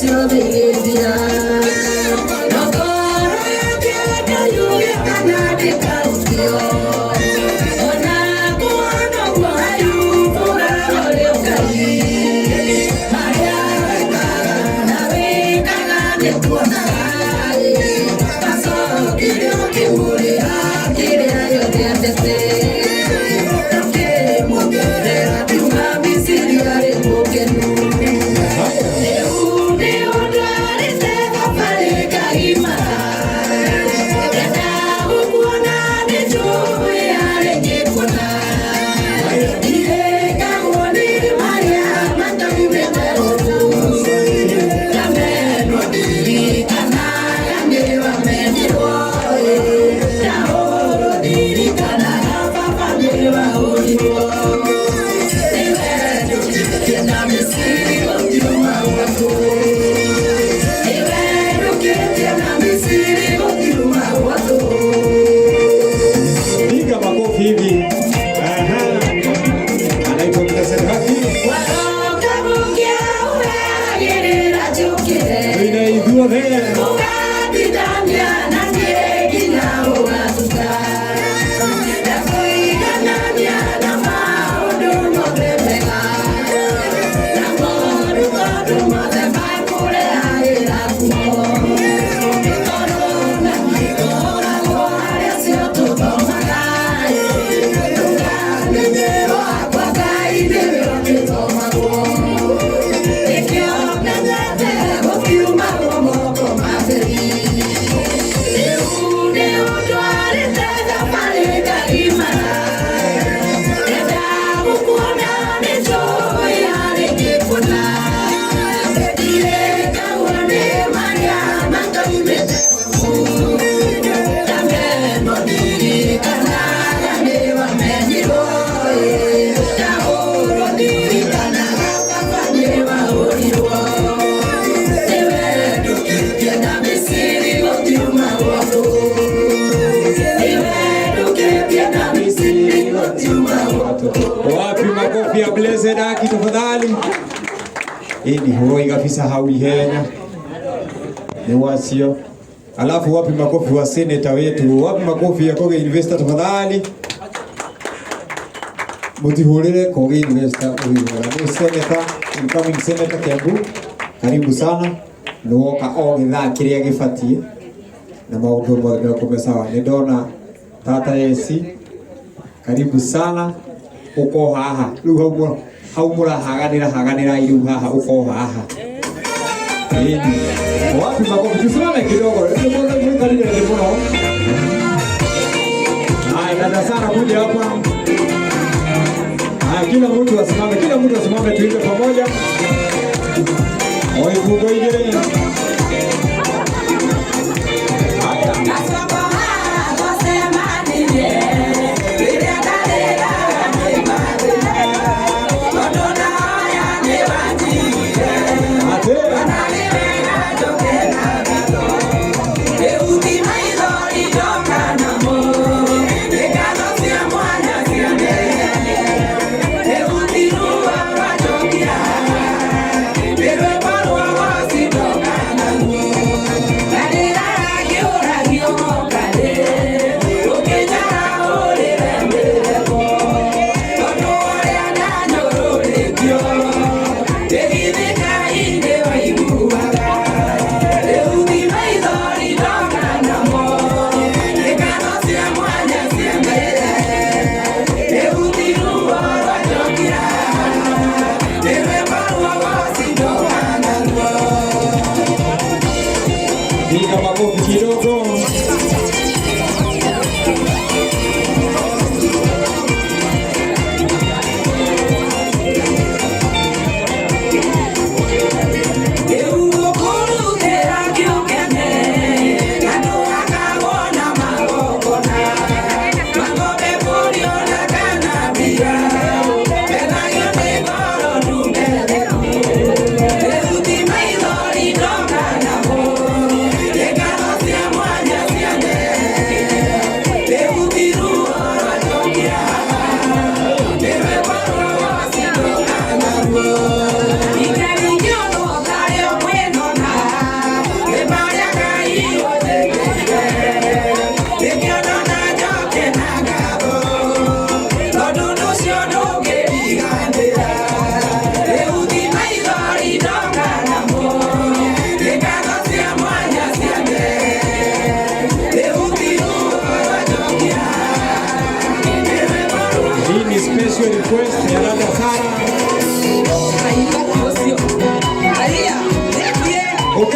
Ciothe igĩthira. No ngoro yakĩenda yuge kana ndĩkarutio. Ona kuona ũguo Ayubu arore Ngai. Marĩa wekaga na wĩkaga nĩtuonaga. Acokire ũkĩmũrĩha kĩrĩa gĩothe endete. Ũkĩmuongerera kiuma Misiri arĩ mũkenu. Rĩu nĩ ũndwarĩte thabarĩ ngagimara. Ngenda gũkuona nĩnjũĩ arĩ ngĩkuona. Ndirĩkagwo nĩ marĩa mataumĩte gũkũ. Ndamenwo ndirikanaga nĩ wamenyirwo ndahũrwo ndirikanaga baba nĩ wahũrirwo. Nĩwe ndũkĩtie na Misiri gũtiuma gwaku. Nĩwe ndũkĩtie na Misiri gũtiuma gwaku. Piga makofi hivi. Aha. Anaitwa Blessed Haki. Waroka gũkĩa ũragĩrĩra njũkĩre. Twĩna ithuothe. Ũgatindania na niĩ nginya ũgatuka. Ndakũiganania na maũndũ mothe mega. Na moru tondũ mothe makũrehagĩra ngumo. Tondũ na niĩ ngoragwo harĩa acio tũthomaga. Ndũkamenyerwo akwa Ngai nĩwe ũgĩthomagwo. Nĩkĩo menyete gũkiumagwo moko matheri. Rĩu nĩ ũndwarĩte thabarĩ ngagimara. Ngenda gũkuona nĩnjũĩ arĩ ngĩkuona. Ndirĩkagwo nĩ marĩa mataumĩte gwaku. Ndamenwo ndirikanaga nĩ wamenyirwo. Ndahũrwo ndirikanaga baba nĩ wahũrirwo. Nĩwe ndũkĩtie na Misiri gũtiuma gwaku. Nĩwe ndũkĩtie na Misiri gũtiuma gwaku. Wapi makofi ya Blessed Haki tafadhali? Hii ni huroi kabisa hau ihenya. Ni wacio. Alafu wapi makofi wa senator wetu? Wapi makofi ya Koge Investor tafadhali? Mutihurire Koge Investor huyu ni senator, incoming senator Kiambu. Karibu sana. Nĩwoka o gĩthaa kĩrĩa gĩbatiĩ na maũndũ mothe megũkorwo sawa. Nĩ ndona tata AC, karibu sana uko haha rĩu hau hau mũrahaganĩra haganĩrai rĩu haha uko haha. Ĩni. Wapi makofi? Tusimame kidogo. Mwikalile thĩ mũno. Haya, dada Sara kuja hapa. Haya, kila mtu asimame, kila mtu asimame tuimbe pamoja. Oibugo igĩrĩ. Haya. Twacemanirie rĩrĩa ndarĩraga nĩ mathĩna. Tondũ ndahoya nĩ wanjiguire. Ate. Ona nĩ wega njũke na ngatho. Rĩu ti maithori ndoka namo. Nĩ ngatho cia mwanya cia mbere. Rĩu ti ruo rwanjokia. Nĩ rwĩmbo rwa woci ndoka naruo. Na ndĩraga ngĩũragio mokarĩ. Ũkĩnjara ũrĩre mĩreko. Tondũ ũrĩa ndanyũrũrĩtio. Ndĩgithĩka-inĩ waiguaga. Rĩu ti maithori ndoka namo. Nĩ ngatho cia mwanya cia mbere. Rĩu ti ruo rwanjokia. Nĩ rwĩmbo rwa woci ndoka naruo. Piga makofi kidogo. Rĩu ngũkũrutĩra kĩũkene, andũ akagwo na magongona. Mang'ombe mbũri ona kana mbia, kenagio nĩ ngoro ndune theru. Rĩu ti maithori ndoka namo, nĩ ngatho cia mwanya.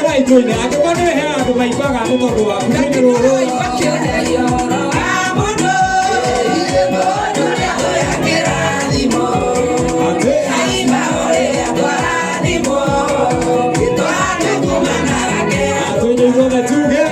Ũkĩrai tũine angĩkorwo nĩ he andũ maimbaga nĩ tondũ waku tũine rũrũ. Atĩ tũine ithuothe tuge.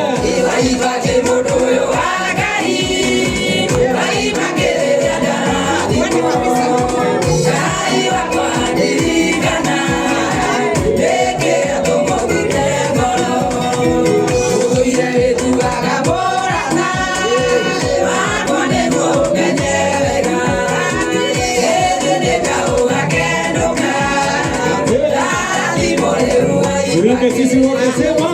Tuimbe sisi wote sema.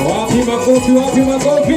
Wapi makofi, wapi makofi?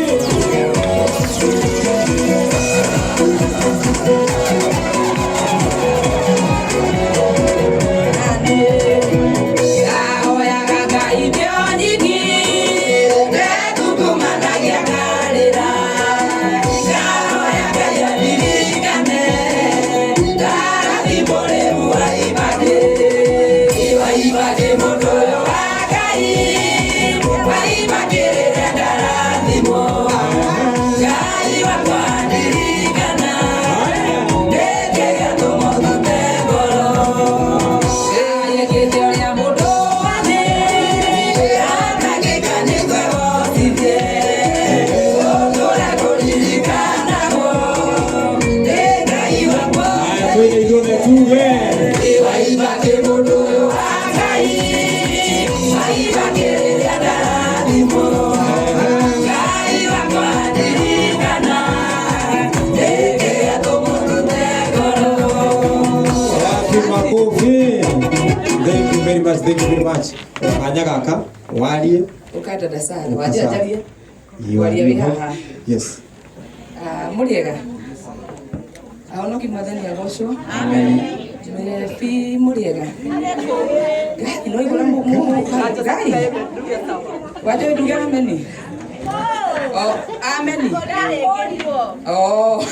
Haya, tuine ithuothe tuge. Wapi makofi? Thank you very much, thank you very much. Kanya gaka warie. Ukandada sana wanjira njarie Waria wĩ haha. Yes. Mũrĩega ahonoki mwathani agocwo mebi mũrĩega ngai no igũra ngai wanja nduge ameni. Oh, ameni. Oh.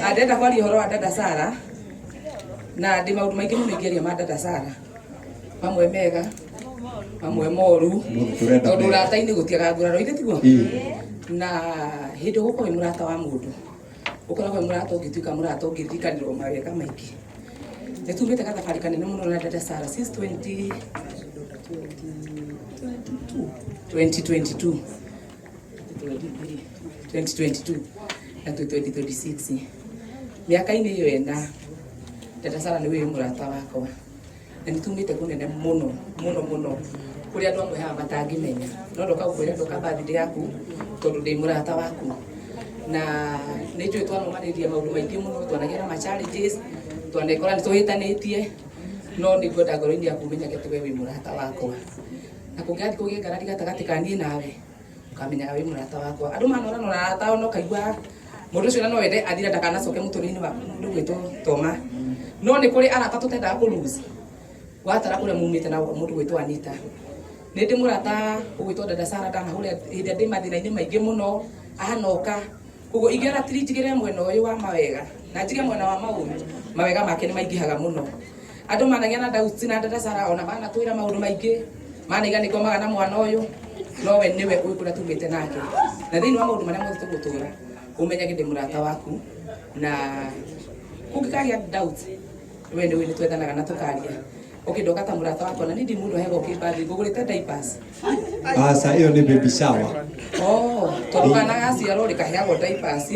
Andenda kwaria ũhoro wa dada Sara na ndĩ maũndũ maingĩ mũno ingĩaria ma dada Sara, mamwe mega mamwe moru, Tũrenda tondũ mega. ũrata-inĩ gũtiaga nguraro ithe tiguo. Ĩĩ. Na hĩndĩ ũgũkorwo wĩ mũrata wa mũndũ ũkoragwo wĩ mũrata ũngĩtuĩka mũrata ũngĩririkanĩrwo mawega maingĩ. Nĩ tumĩte gathabarĩ kanene mũno na dada Sara since 20 2022 2022 na twĩ 2026 mĩaka-inĩ ĩyo ĩna dada Sara nĩ wĩ mũrata wakwa na nĩ tumĩte kũnene mũno mũno mũno kũrĩa andũ amwe haha matangĩmenya, no ndoka gũkwĩra ndoka birthday yaku tondũ ndĩ mũrata waku na nĩ njũĩ twanomanĩria maũndũ maingĩ mũno, twanagĩa na ma challenges, twanekora nĩ tũhĩtanĩtie, no nĩ ngwenda ngoro-inĩ yaku ũmenyage atĩ we wĩ mũrata wakwa na kũngĩgathiĩ kũgĩe ngarari gatagatĩ ka niĩ nawe ũkamenyaga wĩ mũrata wakwa. Andũ manorana na arata ao na ũkaigua mũndũ ũcio na no wende athire ndakanacoke mũtũrĩre-inĩ waku mũndũ gwĩtwo Toma, no nĩ kũrĩ arata tũtendaga kũ lose watara kũrĩa mumĩte na mũndũ gwĩtwo Anita. Nĩ ndĩ mũrata ũgwĩtwo dada Sara ndanahũrĩa hĩndĩ ĩrĩa ndĩ mathĩna-inĩ maingĩ mũno anoka, koguo ingĩona tiri njigĩre mwena ũyũ wa mawega na njige mwena wa maũru, mawega make nĩ maingĩhaga mũno. Andũ managĩa na doubts na dada Sara ona manatwĩra maũndũ maingĩ manaiga nĩ ngomaga na mwana ũyũ, no we nĩwe ũĩ kũrĩa tumĩte nake na thĩinĩ wa maũndũ marĩa mothe tũgũtũra ũmenyage ndĩ mũrata waku na kũngĩkagĩa doubt we nĩ ũĩ nĩ twethanaga na tũkaria. Okay, ndoka ta mũrata wakwa na niĩ ndi mũndũ aheagwo kĩmbathi ngũgũrĩte diapers. Aca ĩyo nĩ baby shower. Oh, tondũ kana gaciarwo rĩ kaheagwo diapers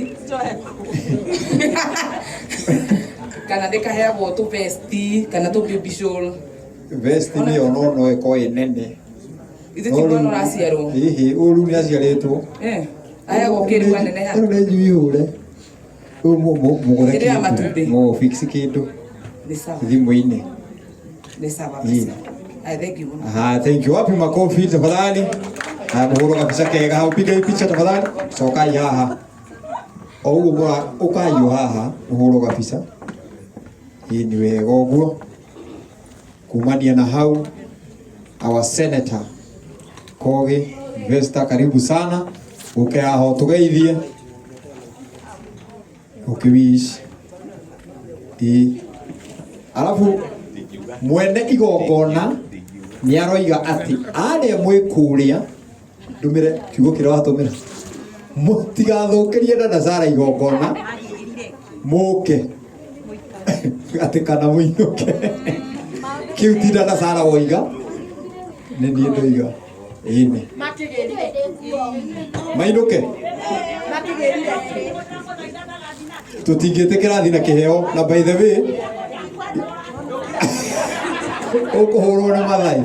kana nĩ kaheagwo tũ vest kana tũ baby shawl. Vest nĩyo no no ĩkorwo ĩ nene. Ithe ti mwana ũraciarwo. Ĩhĩ, ũyũ rĩu nĩ aciarĩtwo. Eh, aheagwo kĩrua neneha. Ĩno nĩ njui hũre. Rĩu mũgũre Ĩrĩa ya matumbĩ. Mũgũ fix kĩndũ Nĩ sawa. thimũ-inĩ. Nĩ sawa Ĩĩ. basi. Ai, thank you mũno. Aha, thank you. Wapi makofi tafadhali? Haya, muhuro kabisa kega hau, piga hii picha tafadhali. Cokai haha. O ũguo mũra ũkai o haha muhuro kabisa. Hii ni wega ũguo. Kumania na hau. Our senator Kogi Investor, karibu sana, uke haha utugeithie ukiwish ii. Alafu mwene igongona nĩ aroiga atĩ arĩa mwĩ kũrĩa ndũmĩre kiugo kĩrĩa watũmĩra mũtigathũkĩrie dada Sara igongona mũke atĩ kana mũinũke kĩu ti dada Sara woiga nĩ niĩ ndoiga ĩni mainũke tũtingĩtĩkĩra thi na kĩheo na by the way ũkũhũrwo nĩ mathai.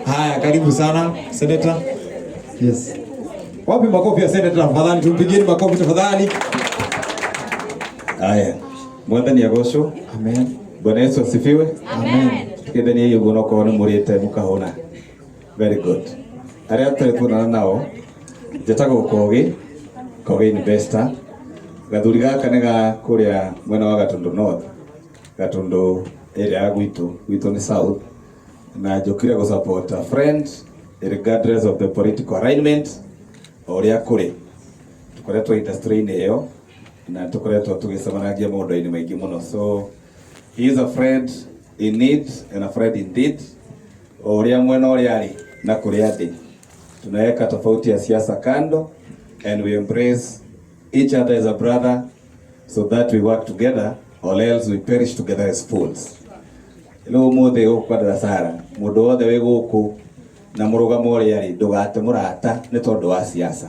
Haya, karibu sana senator. Yes, wapi makofi ya senator tafadhali? Tumpigieni makofi tafadhali. Haya, Mwathani agocwo. Amen. Bwana Yesu asifiwe. Amen. Tukethanie ũguo nokorwo nĩ mũrĩte mũkahũna. Very good. Arĩa tũrĩ tuonana nao, njĩtagwo Kogi, Kogi Investor. Gathuri gaka nĩ ga kũrĩa mwena wa Gatundu North, Gatundu area ya gwitũ, gwitũ nĩ South. Na njũkire gũ support a friend regardless of the political alignment o ũrĩa kũrĩ. Tũkoretwo industry-inĩ ĩyo na tũkoretwo tũgĩcemanagia maũndũ-inĩ maingĩ mũno, so he is a friend in need and a friend indeed. O ũrĩa mwena ũrĩa arĩ na kũrĩa ndĩ, tunaweka tofauti ya siasa kando and we embrace each other as a brother so that we work together, or else we perish together as fools. Rĩu ũmũthĩ gũkũ kwa Dada Sara, mũndũ wothe wĩ gũkũ na mũrũgamo ũrĩa arĩ, ndũgate mũrata nĩ tondũ wa siasa,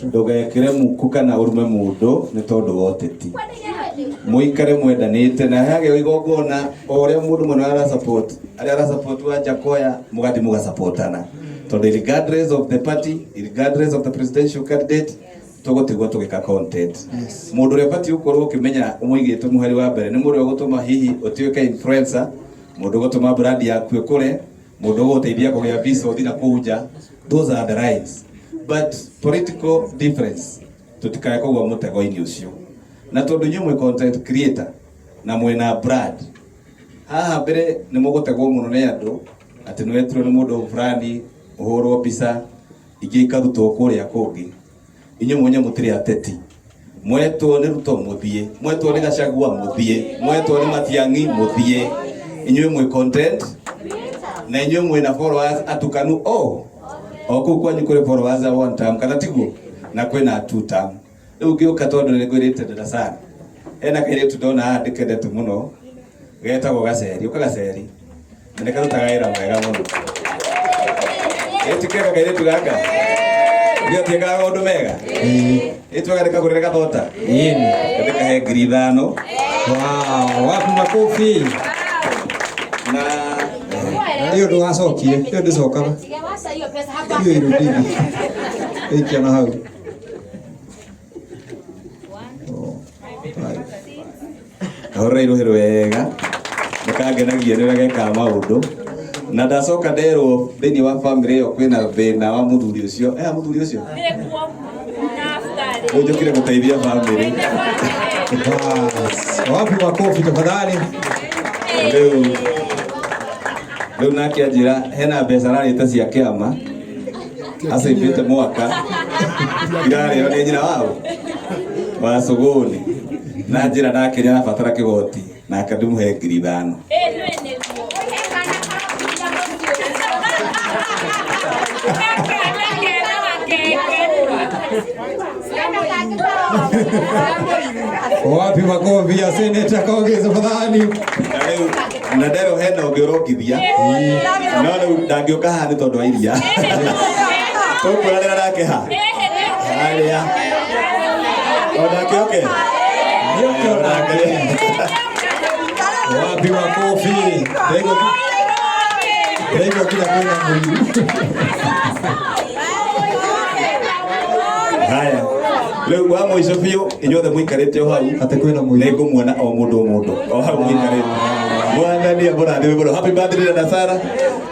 ndũgekĩre muku kana ũrume mũndũ nĩ tondũ wa ũteti. Mũikare mwendanĩte na hagĩa igongona o ũrĩa mũndũ mwena ara support arĩa ara support wa Jakoya, mũgathi mũgasupportana, tondũ regardless of the party, regardless of the presidential candidate, tũgũtigwo tũgĩka content. Mũndũ ũrĩa ũbatiĩ gũkorwo ũkĩmenya ũmũigĩte mũhari wa mbere nĩ mũndũ ũrĩa ũgũtũma hihi ũtuĩke influencer, mũndũ ũgũtũma brand yaku ĩkũre, mũndũ ũgũgũteithia kũgĩa visa ũthiĩ na kũu nja. Those are the lines, but political difference tũtikae kũgwa mũtego-inĩ ũcio. Na tondũ inyuĩ mwĩ content creator na mwĩna brand haha mbere, nĩ mũgũtegwo mũno nĩ andũ atĩ nĩ wetirwo nĩ mũndũ fulani ũhũrwo mbica ingĩ ikarutwo kũrĩa kũngĩ. Inyuĩ mwenye mũtirĩ ateti. Mwetwo nĩ Ruto mũthiĩ, mwetwo nĩ Gachagua mũthiĩ, mwetwo nĩ Matiang'i mũthiĩ. Inyuĩ mwĩ content na inyuĩ mwĩna followers atukanu o kũu kwanyu kũrĩ followers a one term kana tiguo, na kwĩna two term. Rĩu ngĩũka tondũ nĩ ngwĩrĩte Dada Sara hena kairĩtu ndona haha ndĩkendete mũno getagwo Gaceri. Ũka Gaceri, na nĩ karutaga wĩra mwega mũno. Ĩtikega kairĩtu gaka gĩotiĩkaga maũndũ mega, ĩtwega nĩkagũrĩre gathota. Ĩni. Ndĩkahe 5,000. Wow, wapi makofi? Na Hiyo ndũgacokie, hiyo ndĩcokaga. Hiyo irudigi. Ikia na hau. Oh, five. Kahũrĩra irũhĩ wega, nĩkangenagia nĩ ũrĩa gekaga maũndũ. Na ndacoka nderwo thĩinĩ wa family ĩyo kwĩna thĩna wa mũthuri ũcio, mũthuri ũcio rĩu njũkire gũteithia family. Bas, wapi makofi tafadhali? Rĩu nake anjĩra hena mbeca ararĩte cia kĩama acĩmbĩte mwaka irarĩo nĩ nyina wao wa cũgũni, na njĩra nake nĩ arabatara kĩgoti, nake ndĩmũhe 5,000. Wapi makofi ya Senator Kogi tafadhali? Na rĩu na nderwo hena ũngĩ ũrongithia, no rĩu ndangĩũka haha nĩ tondũ wa iria tũkuoranĩra nake ha harĩa onake oke. Nĩoke onake. Wapi makofi? Ndĩraigua nginya kwĩna mũiru. Haya, rĩu wa mũico biũ, inyuothe mũikarĩte o hau, Atĩ kwĩna mũiru. Nĩ ngũmuona o mũndũ o mũndũ o hau mũikarĩte. Mwathani amũrathime mũno. Happy birthday, Dada Sara,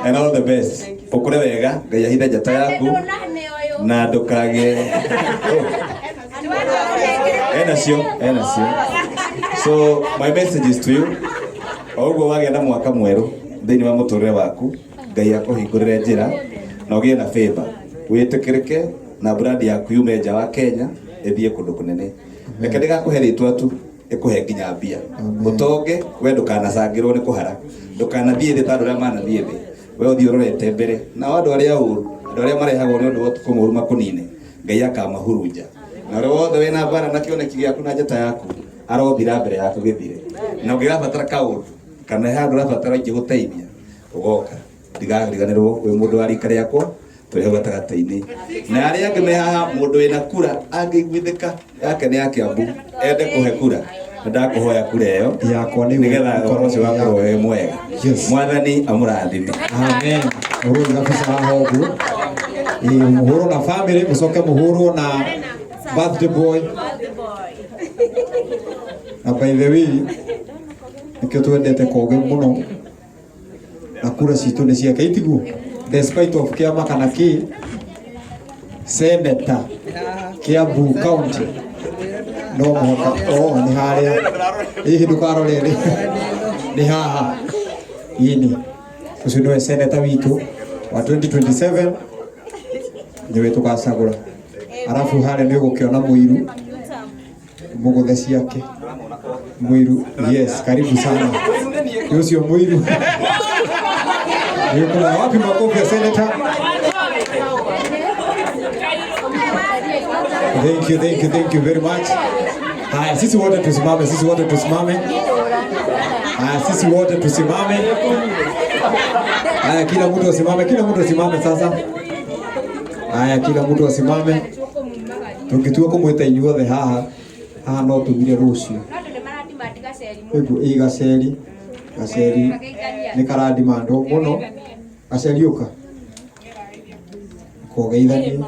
and all the best. Ũkũre wega, Ngai ahithe njata yaku na ndũkagĩe. Oh, enacio enacio. So my message is to you, o ũguo wagĩa na mwaka mwerũ thĩinĩ wa mũtũrĩre waku. Ngai akũhingũrĩre njĩra na ũgĩe na favor, wĩtĩkĩrĩke na brand yaku yume nja wa Kenya ĩthiĩ kũndũ kũnene. Reke ndĩgakũhe rĩtwa tu, ĩkũhe nginya mbia. Ũtonge we, ndũkanacangĩrwo nĩ kũhara, ndũkanathiĩ thĩ ta andũ arĩa manathiĩ thĩ, we ũthiĩ ũrorete mbere. Nao andũ arĩa ũru, andũ arĩa marehagwo nĩ ũndũ wa ũtukũ mũru makũnine, Ngai akamahurunja. Na ũrĩa wothe wĩna mbara na kĩoneki gĩaku na njata yaku arothira mbere yaku gĩthire. Na ũngĩgabatara kaũndũ kana he handũ ũrabatara ingĩgũteithia, ũgoka, ndigariganĩrwo wĩ mũndũ wa rika rĩakwa, tũrĩ hau gatagatĩ-inĩ. Na arĩa angĩ me haha, mũndũ wĩna kura angĩiguithĩka yake nĩ ya Kiambu, ende kũhe kura, ndakũhoya kura ĩyo yakwa nĩ nĩgetha ũhoro ũcio ũgakorwo wĩ mwega. Yes. Mwathani amũrathime. Amen. Mũhũrwo kabisa haha ũguo. Ĩĩ, mũhũrwo na family, mũcoke mũhũrwo na birthday boy. Na by the way, nĩkĩo twendete Koge mũno, na kura citũ nĩ ciake, itiguo? Despite of kĩama kana kĩ, senator Kiambu County no mũhaka. Oh, nĩ harĩa hihi, ndũkarore nĩ haha ini. Ũcio nĩwe senator witũ wa 2027, nĩwe tũgacagũra. Arabu harĩa nĩ ũgũkĩona mũiru mũgũthe ciake mũiru. Yes, karibu sana. Nĩ ũcio mũiru. Nĩ ũkũmenya. Wapi makofi ya senator? Thank you, thank you, thank you very much. Haya, sisi wote tusimame, sisi wote tusimame. Haya, sisi wote tusimame. Haya, kila mtu asimame, kila mtu asimame sasa. Haya, kila mtu asimame. Tũngĩtua kũmwĩta inyuothe haha, haha no tũthire rũciũ. Ĩguo ĩ gaceri, gaceri nĩ karadimandwo mũno. Gaceri ũka. Ũkogeithanie.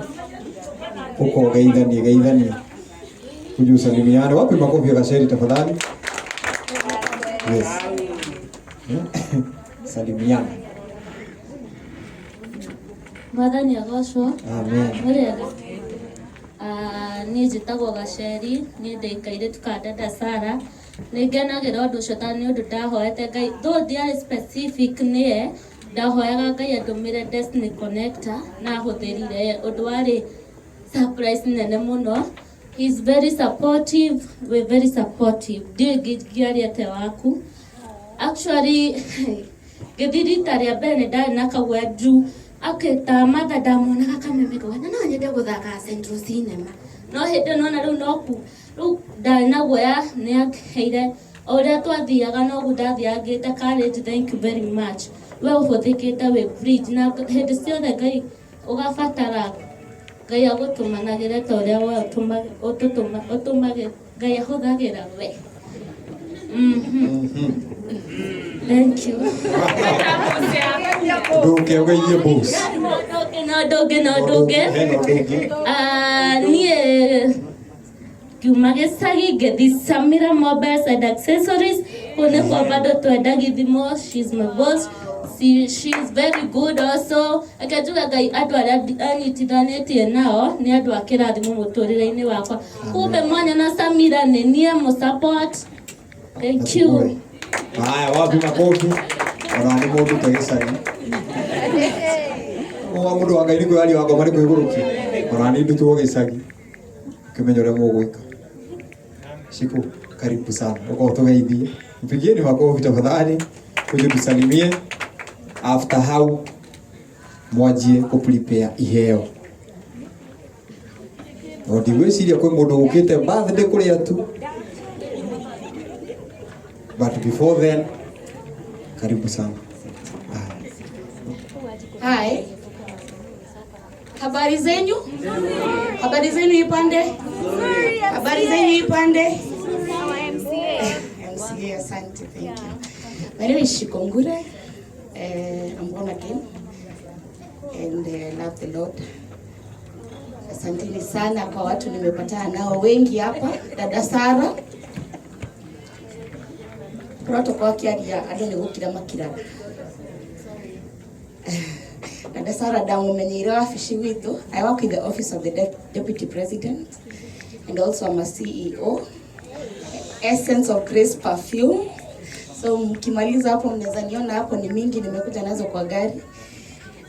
Ũkogeithanie, geithanie. Uje usalimiane. Wapi makofi ya gaceri tafadhali? Yes. Salimiana. Mwathani agocwo. Amen. Mũrĩega. Niĩ njĩtagwo Gaceri, niĩ ndĩ kairĩtu ka dada Sara. Nĩ ngenagĩra ũndũ ũcio tondũ nĩ ũndũ ndahoete Ngai, though ndiarĩ specific nĩye, ndahoyaga Ngai andũmĩre Destiny Connector na ahũthĩrire ũndũ warĩ surprise nene mũno. He is very supportive, we're very supportive. Ndiũĩ ngĩaria te waku. Actually, ngĩthiĩ rita rĩa mbere nĩ ndarĩ na kaguoya juu akĩta Martha, ndamuonaga kameme ngauga na no nyende gũthaka Central Cinema, no hĩndĩ ĩyo nona rĩu no ku rĩu ndarĩ na guoya. Nĩ aheire o ũrĩa twathiaga noguo ndathiaga ngĩte courage. Thank you very much. We ũhũthĩkĩte wĩ bridge na hĩndĩ ciothe Ngai ũgabatara Ngai agũtũmanagĩre ta ũrĩa we ũtũmagĩra Ngai ahũthagĩra we. Thank you. Ndũke ũgeithie boss. Na ũndũ ũngĩ, na ũndũ ũngĩ. Hena ũndũ ũngĩ. Ah, niĩ ngiuma gĩcagi ngĩthi Samira Mobiles and Accessories, kũu nĩkuo bado twendagia thimũ. She's my boss. She's very good also. Reke njuge Ngai andũ arĩa anyitithanĩtie nao nĩ andũ a kĩrathimo mũtũrĩre-inĩ wakwa. Kumbe mwanya na Samira nĩ niĩ mũsupport. Thank you. Haya, wapi makofi? Ona nĩ mũndũ ta gĩcagi. Wa mũndũ wa Ngai nĩ kwĩyaria wa ngoma nĩ kwĩgũrũkia. Ona nĩ ndutwo gĩcagi. Kĩmenya ũrĩa mũgwĩka. Shiku, karibu sana. Uko tugeithie. Mpigieni makofi tafadhali. Uje tusalimie. After hau mwanjie kũ prepare iheo. No ndigwĩciria kwĩ mũndũ ũkĩte birthday kũrĩa tu. But before then, karibu sana. Hi. Habari zenyu? Habari zenu ipande? Habari zenu ipande? MCA, asante, thank you. My name is Shikongure. I'm born again and love the Lord. Asanteni sana kwa watu nimepatana nao wengi hapa. Dada Sara. Protocol akiaria andũ nĩ gũkira makiraga. Dada Sara ndamumenyeire wabici gwitũ. I work in the office of the Deputy President and also I'm a CEO. Essence of Grace Perfume. So mkimaliza hapo mnaweza niona hapo, ni mingi nimekuja nazo kwa gari.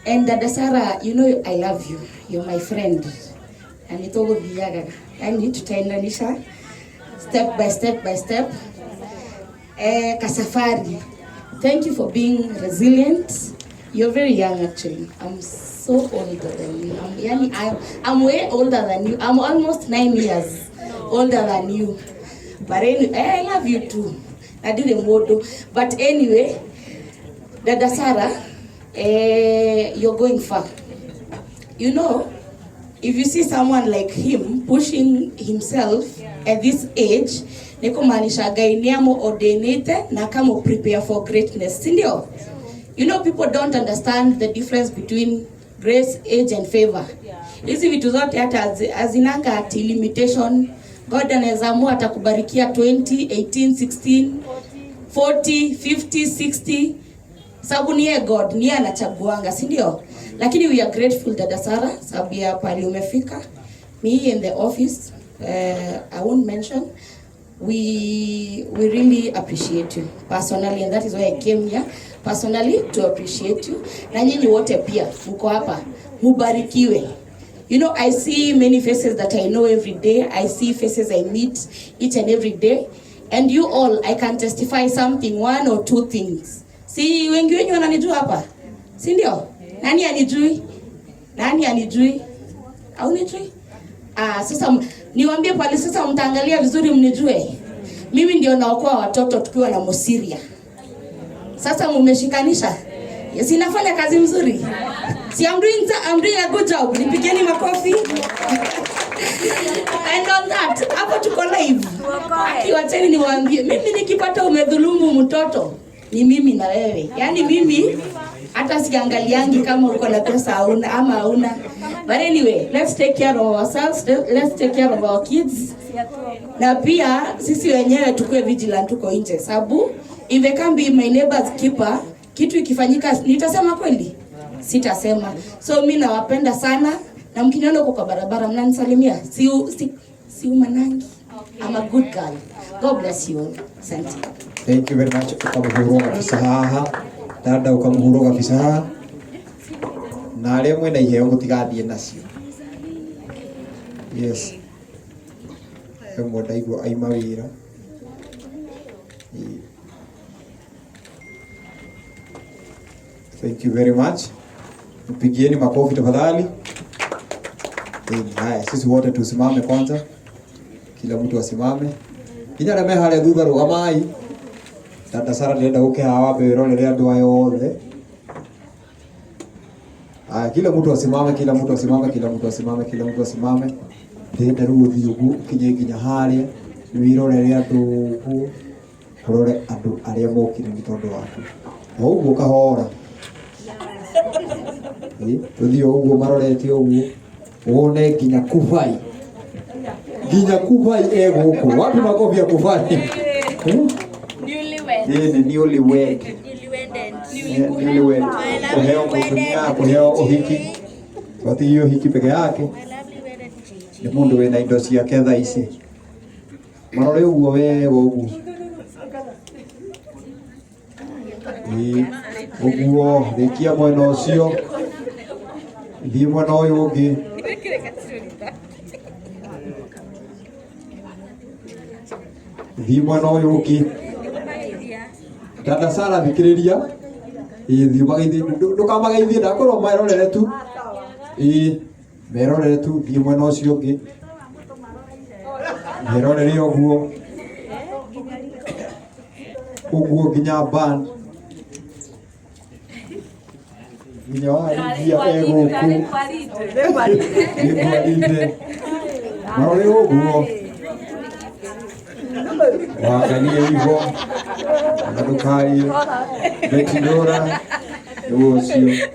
And Dada Sarah, you know I love you. You're my friend. Na nitũgũthiaga. Yani tutaendanisha step by step by step. Kasafari, thank you for being resilient. You're very young actually. I'm so older than you. I'm way older than you. I'm almost 9 years older than you. But anyway, I love you too. I didn't want to. But anyway, Dada Sarah, you're going far. You know, if you see someone like him pushing himself at this age, ni kumaanisha Ngai ni amu-ordainite na akamu prepare for greatness, si ndio? You know, people don't understand the difference between grace, age and favor. Hizi vitu zote hata hazinanga ati limitation. God anaweza amua atakubarikia 20, 18, 16, 40, 50, 60. Sababu ni yeye God, ni yeye anachaguanga, si ndio? Lakini we are grateful, Dada Sarah, sababu ya pale umefika. Me in the office, I won't mention, we really appreciate you personally, and that is why I came here personally to appreciate you. Na nyinyi wote pia mko hapa, mubarikiwe. You know, I see many faces that I know every day. I see faces I meet each and every day. And you all, I can testify something, one or two things. Si wengi wenyu wananijua hapa? Si ndio? Nani anijui? Nani anijui? Au nijui? Sasa niwaambie pale sasa mtaangalia vizuri mnijue. Mimi ndio naokoa watoto tukiwa na Mosiria. Sasa mumeshikanisha? Yes, inafanya kazi mzuri. Si I'm doing a good job. Nipigeni makofi. And on that, hapo tuko live. Akiwacheni niwaambie, mimi nikipata umedhulumu mtoto, ni mimi na wewe. Yaani mimi hata siangaliangi kama uko na pesa hauna ama hauna. But anyway, let's take care of ourselves, let's take care of our kids. Na pia sisi wenyewe tukue vigilant tuko nje, sababu if I can be my neighbor's keeper, kitu ikifanyika nitasema kweli? Sitasema. So mimi nawapenda sana, na mkiniona huko kwa barabara mnanisalimia. Si umanangi. I'm a good girl. God bless you all. Asante. Thank you very much. Ukamuhurwo kabisa haha. Dada ukamuhurwo kabisa haha. Na aria mwena iheo mutigathie nacio. Yes. Ĩmwe ndaigua aima wĩra. Thank you very much. Mpigieni makofi tafadhali. Haya, sisi wote tusimame kwanza. Kila mtu asimame. Nginya arĩa me harĩa thutha rũgamai. Dada Sarah ndĩrenda gũke haha wambe wĩrorere andũ aya othe. Haya, kila mtu asimame, kila mtu asimame, kila mtu asimame, kila mtu asimame. Ndĩrenda rĩu ũthiĩ ũguo ũkinye nginya harĩa, wĩrorere andũ ũguo, ũrore andũ arĩa mokire nĩ tondũ waku. O ũguo kahora. Tũthiĩ o ũguo marorete ũguo, wone nginya Kufai. Nginya Kufai e gũkũ. Wapi makofi ya Kufai? Newlywed. Yeye ni newlywed. Newlywed. Newlywed. Kuheo kutumia, kuheo uhiki. Wati hiyo hiki peke yake. Ni mundu wina indo ciake thaa ici. Marore uguo wega uguo. Uguo, rikia mwena ucio. Thiĩ mwena ũyũ ũngĩ. Thiĩ mwena ũyũ ũngĩ. Dada Sarah thikĩrĩria. Thiĩ ũmageithie, ndũkamageithie, ndakwĩrwo merorere tu. Merorere tu, thiĩ mwena ũcio ũngĩ. Merorere ũguo. Ũguo nginya band. Nginya waringia e gũkũ. Nĩ ngwarinde. Marore ũguo. Waangalie hivyo. Ndũkarie. Betidora. Nĩguo ũcio.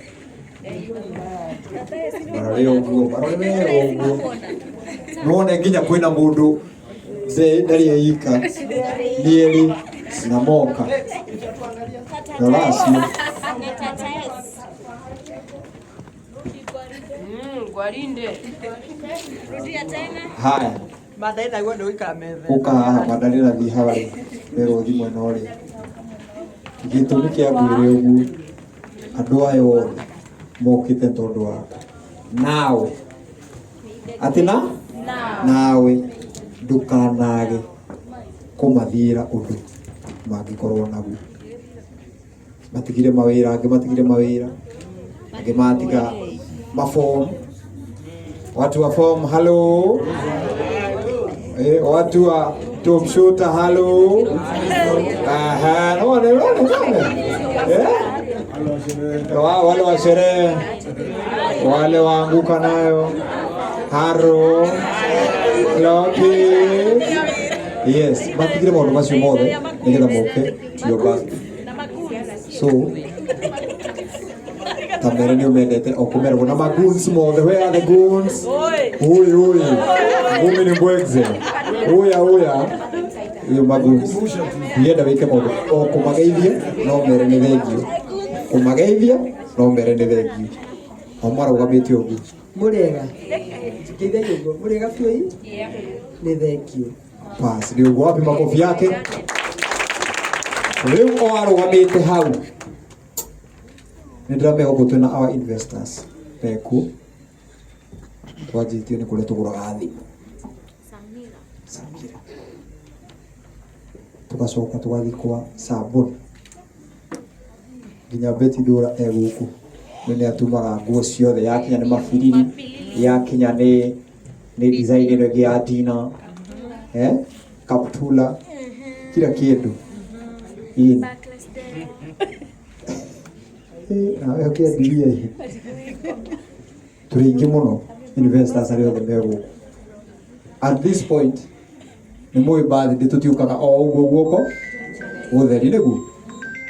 Marore ũguo, marore wega ũguo. Nĩwone nginya kwĩna mũndũ ndarĩ eika. Nĩ erĩ na moka. Rora acio. Haya. Mathai naguo nĩ gũikara metha. Ũka haha Madalena thiĩ harĩa werwo ũthiĩ mwena ũrĩa. Gĩtũmi kĩa ngwĩre ũguo, andũ aya othe Mokĩte tondũ waku. Nawe atĩ na nawe ndũkanage kũmathiĩra ũndũ mangĩkorwo naguo. Matigire mawĩra, angĩ matigire mawĩra, angĩ matiga maform. Watu wa form, hello. Watu wa top shooter, hello. Aha, no, no, no, no. Wale wa sherehe, wale waanguka nayo haro Loki. Yes, matigire maũndũ macio mothe nĩgetha moke to your birthday. So ta mere nĩ ũmendete o kũmeragwo na magoons mothe. Where are the goons? Ui ui, ngumi nĩ mbwegze. Uya uya, iyo magoons. Ndienda wĩke maũndũ o kũmageithia no mere nĩ thengio, kũmageithia no mere nĩ thengio. O marũgamĩte ũguo. Mũrĩega ngeithagia ũguo, mũrĩega biũ ĩ? Nĩ thengio. Bas, nĩ ũguo. Wapi makobi yake? Rĩu o arũgamĩte hau nĩ ndĩramenya gũkũ twĩna our investors mekuo. Twanjĩtio nĩ kũrĩa tũgũraga thimũ Samira, tugacoka tũgathiĩ kwa Sabon, nginya Betty Ndũra e gũkũ nĩ nĩ atumaga nguo ciothe, yakinya nĩ mabiriri, yakinya nĩ design ĩno ĩngĩ ya dina, kaptula, kila kĩndũ. Ĩni nawe ũkĩendirie ĩ tũrĩ aingĩ mũno investors arĩa othe me gũkũ. At this point nĩ mũĩ birthday tũtiũkaga o ũguo guoko gũtheri, nĩguo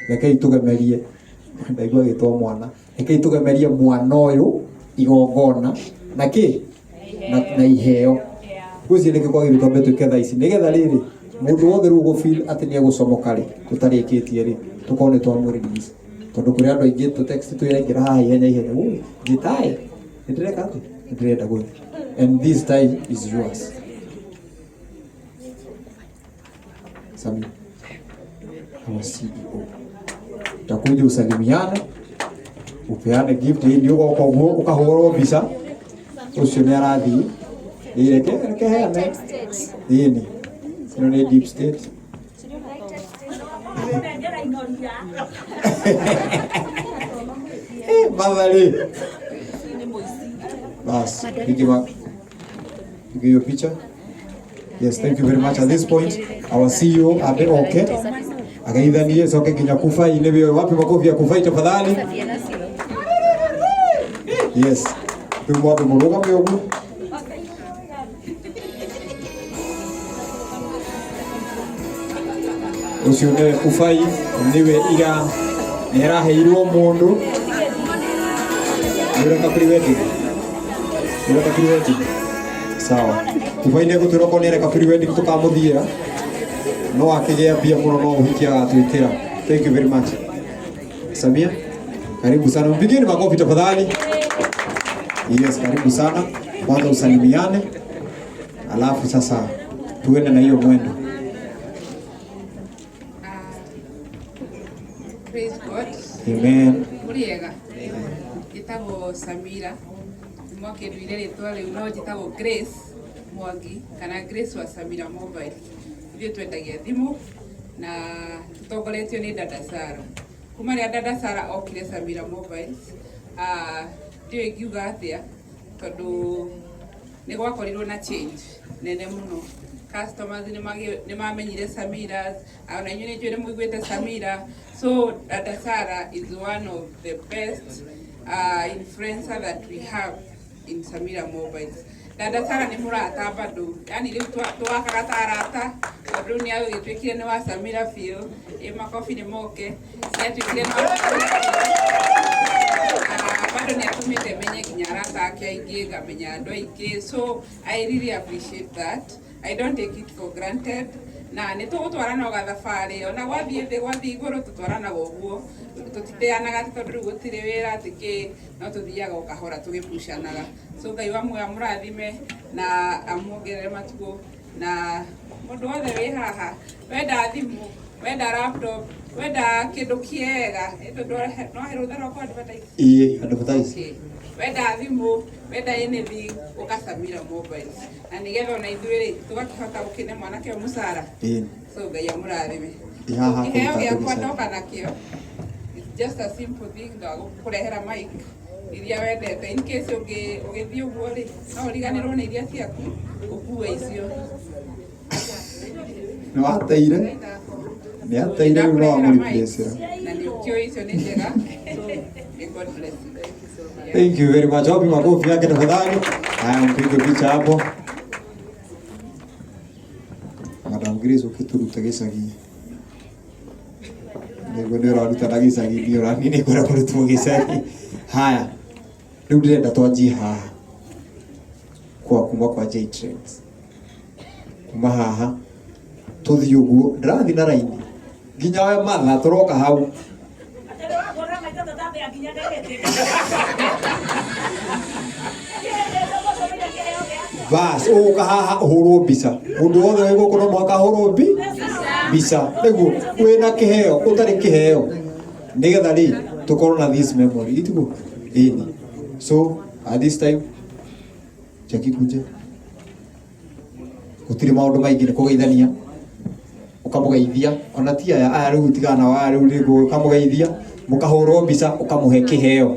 rekei tũgemerie, ndaigua agĩtwo mwana, rekei tũgemerie mwana ũyũ igongona na kĩ na iheo. Ngwĩciria nĩkĩo kwagĩrĩirwo twambe twĩke thaa ici, nĩgetha rĩrĩ mũndũ wothe rĩu ũgũ feel atĩ nĩ egũcomoka rĩ, tũtarĩkĩtie rĩ, tũkorwo nĩ twamũ release, tondũ kũrĩ andũ aingĩ tũ text twĩraingĩra haha ihenya ihenya, ui njĩtaĩ nĩ ndĩreka atĩ nĩ ndĩrenda gũthiĩ, and this time is yours. Sami, our CEO, utakuja usalimiane, upeane gift hii, nĩ ũgoka ũguo ũkahũrwo mbica, ũcio nĩ arathiĩ. Ĩ, reke heane. Ĩni ĩno nĩ deep state. Madhari. Bas, pige hiyo picha. Yes, thank you very much. At this point, our CEO abe okay. Akaithanie soke nginya kufai nĩ wapi makofi ya kufai tafadhali. Yes. Rĩu mwambe mũrũgame ũguo. Ũcio nĩwe Kufai, nĩwe ira nĩ araheirwo mũndũ. Nĩ ũreka pre-wedding? Nĩ ũreka pre-wedding? Sawa. Kufai nĩ egũtwĩra okorwo nĩ areka pre-wedding tũkamũthiĩra. No akĩgĩa mbia mũno no ũhiki agatwĩkĩra. Thank you very much. Samia, karibu sana. Mpigieni makofi tafadhali. Yes, karibu sana. Kwanza usalimiane, alafu sasa tuende na hiyo mwendo. Praise God. Amen. Mũrĩega. Njĩtagwo Samira. Mwakĩnduire rĩtwa rĩu no njĩtagwo Grace Mwangi kana Grace wa Samira Mobile. Ithuĩ twendagia thimũ na tũtongoretio nĩ Dada Sara. Kuma rĩrĩa Dada Sara okire Samira Mobiles, ndiũĩ ingiuga atĩa tondũ nĩ gwakorirwo na change nene mũno. Customers nĩ mamenyire Samira, ona inyuĩ nĩ njũĩ nĩ mũiguĩte Samira. So Dada Sara is one of the best influencer that we have in Samira Mobiles. Dada Sara nĩ mũrata bado, yani rĩu twakaga ta arata, tondũ rĩu nĩ agĩtuĩkire nĩ wa Samira biũ. Ĩ makobi nĩ moke, nĩ atuĩkire nĩ wa Samira biũ. Bado nĩ atũmĩte menye nginya arata ake aingĩ, ngamenya andũ aingĩ, so I really appreciate that. I don't take it for granted. Na nĩ tũgũtwarana o gathabarĩ, ona gwathiĩ thĩ gwathiĩ igũrũ tũtwaranaga ũguo, tũtiteanaga atĩ tondũ rĩu gũtirĩ wĩra atĩ kĩ, no tũthiaga o kahora tũgĩpucanaga. So Ngai wa muoyo amũrathime na amuongerere matukũ, na mũndũ wothe wĩ haha wenda thimũ, wenda laptop, Wenda kindu kiega tondu no he rutha rwa advertise. Ii advertise. Wenda thimu, wenda anything, uka Samira Mobile na nigetha ona ithuĩ rĩ tũgakĩhota gũkĩne mwanake ũyũ mũcara. So Ngai amũrathime. Kĩheo gĩakwa ndoka nakĩo, it's just a simple thing, ndagũkũrehera mic iria wendete in case ũgĩthiĩ ũguo rĩ no ũriganĩrwo nĩ iria ciaku ũkue icio. Nĩ wateire, nĩ ateire rĩu no amũreplace. Na nĩ ũkĩũĩ icio nĩ njega. So may God bless you. Thank you very much. Wapi makofi yake tafadhali? Haya, mpige picha hapo. Madam Grace ukituruta gĩcagi. Nĩguo nĩ ũraruta na gĩcagi nĩ ũrani nĩ kwenda kũrutwo gĩcagi. Haya. Rĩu ndĩrenda twanjie haha. Kwa kuma kwa J Trends. Kuma haha tũthiĩ ũguo ndĩrathiĩ na raini nginya we matha tũroka hau. Bas ũgũka haha ũhũrwo mbica mũndũ wothe wĩ gũkũ no mũhaka ahũrwo mbica nĩguo wĩna kĩheo ũtarĩ kĩheo nĩgetha rĩ tũkorwo na this memory itiguo ĩni. So at this time Jackie kunje gũtirĩ maũndũ maingĩ nĩ kũgeithania ũkamũgeithia ona ti aya aya rĩu tigana wa rĩu nĩguo ũkamũgeithia mũkahũrwo mbica ũkamũhe kĩheo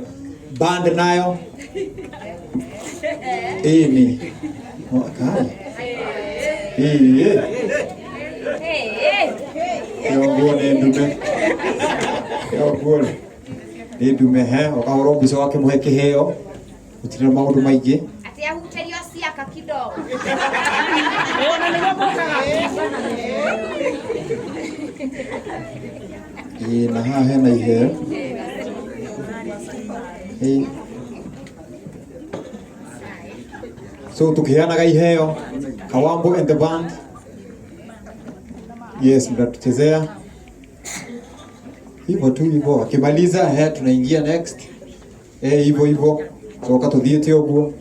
band nayo ĩni ĩĩ ĩyo nguo nĩ ndume ĩyo nguo nĩ ndume he ũkahũrwo mbica ũgakĩmũhe kĩheo gũtirĩ na maũndũ maingĩ. Ati ahuterio ciaka kidogo. Ĩĩ na haha hena iheo. Ĩĩ. So tukiheanaga iheo Kawambo and the band. Yes, mtatuchezea hivyo tu hivyo. Akimaliza tunaingia next. Hivyo hivyo coka tuthiĩte ũguo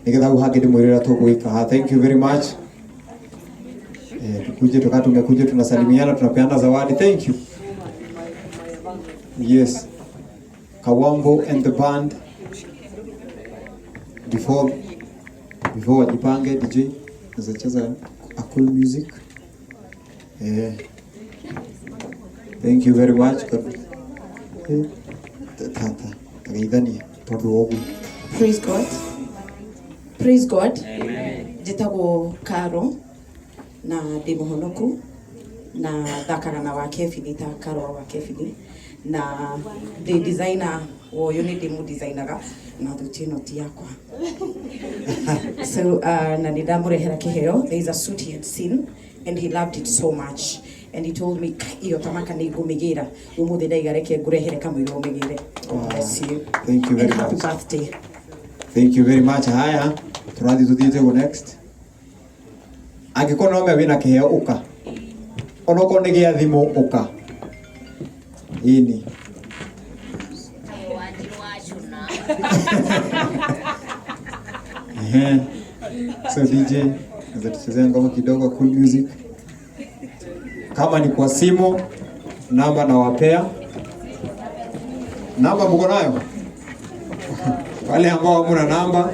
nigetha hau hangĩ ndĩmwĩre ũrĩa tũgwĩka. Thank you very much. Tukuje tukaa tumekuja tunasalimiana tunapeana zawadi. Thank you. Yes. Kawambo and the band. Before wajipange DJ naweza a cool music. Thank you very much. Tata tageithania tondu woguo. Praise God. Praise God. Njĩtagwo Karo na ndĩ mũhonoku na thakaga na wa Kebini ta Karo wa Kebini na ndĩ designer wa ũyũ nĩ ndĩmũ-designaga na thuti ĩno ti yakwa. So na nĩ ndamũrehera kĩheo. There is a suit he had seen and he loved it so much and he told me iyo tamaka nĩ ngũmĩgĩra ũmũthĩ ndaiga reke ngũrehere kamũira ũmĩgĩre. God bless you. Thank you very and happy much. Birthday. Thank you very much. Haya, tũrathiĩ tũthiĩte ũguo next. Angĩkorwo no me wĩna kĩheo ũka. Onokorwo nĩ gĩa thimũ ũka. Ĩni. So DJ, naweza tuchezea ngoma kidogo cool music. Kama ni kwa simu, namba nawapea. Namba mko nayo? Wale ambao hamna namba,